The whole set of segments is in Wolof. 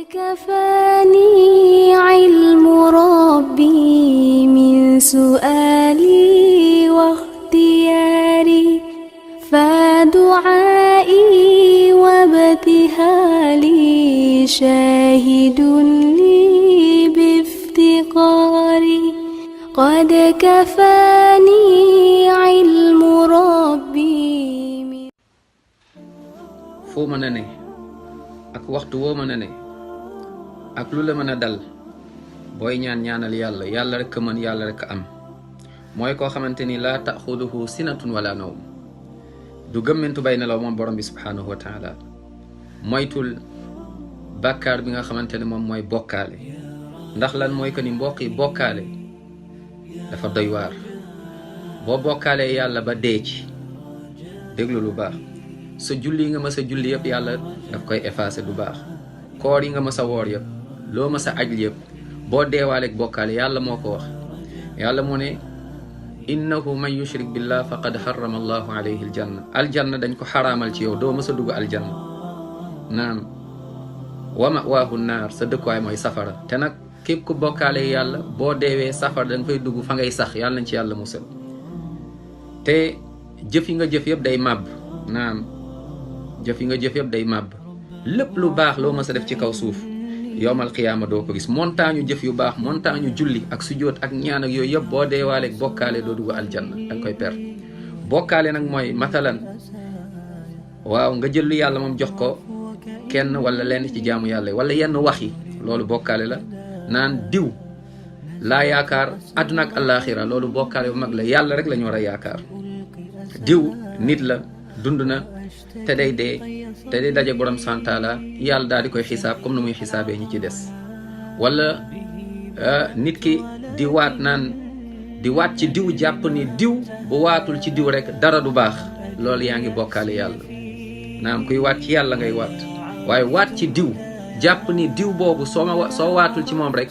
كفاني علم ربي من سؤالي واختياري فدعائي وابتهالي شاهد لي بافتقاري قد كفاني علم ربي foo mën a ne ak waxtu woo mën a ne ak lu la mën a dal booy ñaan ñaanal yàlla yàlla rek a mën yàlla rek a am mooy koo xamante ni laa taxuduhu sinatun wala nawm du gëmmentu bay nelaw moom borom bi subhanahu wa taala moytul bàkkaar bi nga xamante ne moom mooy bokkaale ndax lan mooy que ni mbokk yi bokkaale dafa doy waar boo bokkaalee yàlla ba dee ci déglu lu baax sa julli nga mës a julli yëpp yàlla daf koy effacer du baax koor yi nga mës a woor yëpp loo mës a aj yëpp boo deewaaleeg bokkaale yàlla moo ko wax yàlla mu ne innahu man yushrik billah faqad harrama allahu alayhi aljanna dañ ko xaraamal ci yow doo mës a dugg aljanna naam wa mawaahu naar sa dëkkuwaay mooy safara te nag képp ku bokkaale yàlla boo deewee safara da nga fay dugg fa ngay sax yàlla nañ ci yàlla musal te jëf yi nga jëf yëpp day màbb naam jëf yi nga jëf yëpp day màbb lépp lu baax loo mës a def ci kaw suuf yowmal qiyaama doo ko gis montagne jëf yu baax montagne julli ak sujjóot ak ñaan ak yooyu yëpp boo deewaaleeg bokkaale doo dugg aljanna da nga koy perte bokkaale nag mooy matalan waaw nga jël lu yàlla moom jox ko kenn wala lenn ci jaamu yàlla wala yenn wax yi loolu bokkaale la naan diw laa yaakaar àdduna ak àllaaxira loolu bokkaale bu mag la yàlla rek la ñu war a yaakaar diw nit la dund na te day dee te day daje borom santaala yàlla daal di koy xisaab comme na muy xisaabee ñi ci des wala nit ki di waat naan di waat ci diw jàpp ni diw bu waatul ci diw rek dara du baax loolu yaa ngi bokkaale yàlla naam kuy waat ci yàlla ngay waat waaye waat ci diw jàpp ni diw boobu soo waatul ci moom rek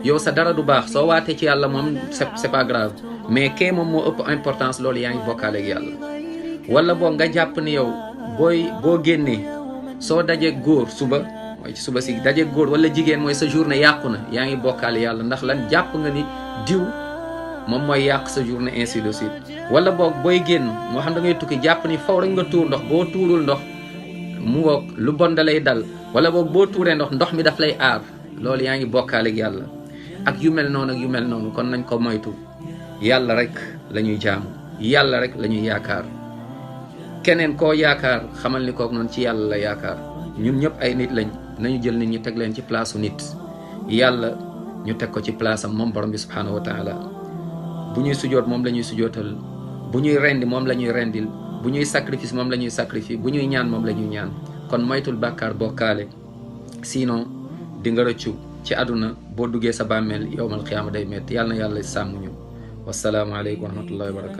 yow sa dara du baax soo waatee ci yàlla moom c'est pas grave mais kee moom moo ëpp importance loolu yaa ngi bokkaale ak yàlla wala boo nga jàpp ni yow boo génnee soo dajee góor suba mooy ci suba si dajee góor wala jigéen mooy sa journée yàqu na yaa ngi bokkaale yàlla ndax lan jàpp nga ni diw moom mooy yàq sa journée ainsi de suite wala boog booy génn moo xam da ngay tukki jàpp ni faw rek nga tuur ndox boo tuurul ndox mu ngoog lu bon da lay dal wala boog boo tuuree ndox mi daf lay aar loolu yaa ngi bokkaale ak yàlla ak yu mel noonu ak yu mel noonu kon nañ ko moytu yàlla rek la ñuy jaamu yàlla rek la ñuy yaakaar keneen koo yaakaar xamal ni kook noonu ci yàlla la yaakaar ñun ñëpp ay nit lañ nañu jël nit ñi teg leen ci place u nit yàlla ñu teg ko ci place am moom borom bi subhanahu wa taala bu ñuy sujoot moom la ñuy sujootal bu ñuy rendi moom la ñuy rendil bu ñuy sacrifice moom la ñuy sacrifice bu ñuy ñaan moom la ñuy ñaan kon moytul bàkkaar bokkaale sinon di nga rëccu ci àdduna boo duggee sa bàmmeel yowmal qiyaama day metti yàlla na yàlla sàmm ñu wasalaamu aleykum wa rahmatullahi wa barakatu